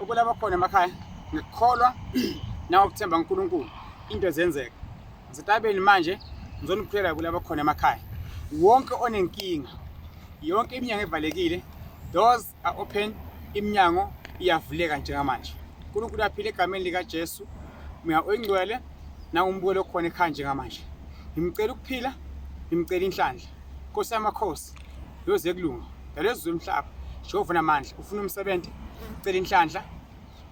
Ukulaba khona emakhaya ngikholwa nangokuthemba uNkulunkulu into zenzeka. Ngisetabeni manje ngizonikhuleka kulaba khona emakhaya. Wonke onenkinga, yonke iminyango evalekile, doors are open, iminyango iyavuleka njengamanje. uNkulunkulu aphile egameni likaJesu. Mina oyingcwele nangumbukelo okhona ekhaya njengamanje. Ngimcela ukuphila, ngimcela inhlanhla. Nkosi yamakhosi, yoze kulunga. Dala ezulu umhlaba. Jehova namandla, ufuna umsebenzi, ucela inhlanhla,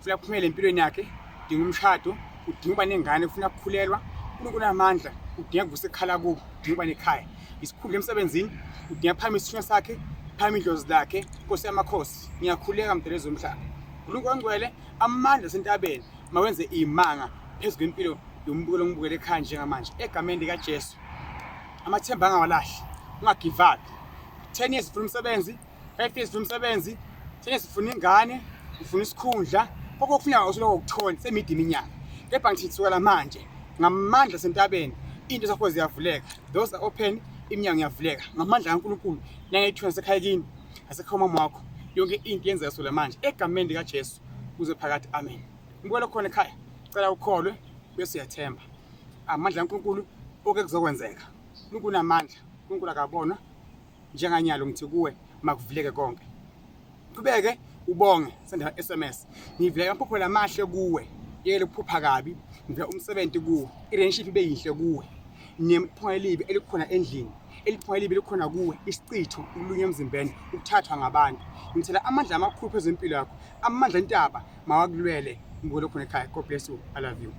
ufuna kuphumele empilweni yakhe, udinga umshado, udinga uba nengane, ufuna ukukhulelwa. uNkulunkulu namandla, udinga kuvusa ikhala kubo, udinga uba nekhaya. Isikhundla emsebenzini, udinga phakamise isithunywa sakhe, phakamise idlozi lakhe, Nkosi yamakhosi. Ngiyakhuleka mdala ezomhlaba. uNkulunkulu ongcwele, amandla asentabeni mawenze imanga phezu kwempilo yombukelo ongibukele ekhaya njengamanje egameni likaJesu. Amathemba angawalahli, ungagive up. 10 years ufuna umsebenzi, 5 years ufuna umsebenzi, 10 years ufuna ingane, ufuna isikhundla, konke okufuneka usuloko ukuthola semide iminyaka. Kepha ngithi kusukela manje ngamandla sentabeni into zakho ziyavuleka. Those are open, iminyango iyavuleka ngamandla kaNkulunkulu nangethunya sekhaya kini asekhaya umama wakho yonke into yenzeka sula manje egameni likaJesu kuze phakathi, amen. Ngibukela khona ekhaya, cela ukholwe bese uyathemba amandla kaNkulunkulu oke kuzokwenzeka. uNkulunkulu unamandla, uNkulunkulu akabonwa njenganyalo. Ngithi kuwe makuvuleke konke, qhubeke ubonge, senda SMS. Ngivuleka amaphupho lamahle kuwe, yekele ukuphupha kabi. Ngivula umsebenzi kuwe, i-relationship ibe yinhle kuwe, nephunga elibi elikhona endlini, eliphunga elibi elikhona kuwe, isichitho, ukulunywa emzimbeni, ukuthathwa ngabantu. Ngithela amandla amakhulu phezu kwempilo yakho, amandla entaba mawakulwele. Ngibukele khona ekhaya. God bless you, I love you.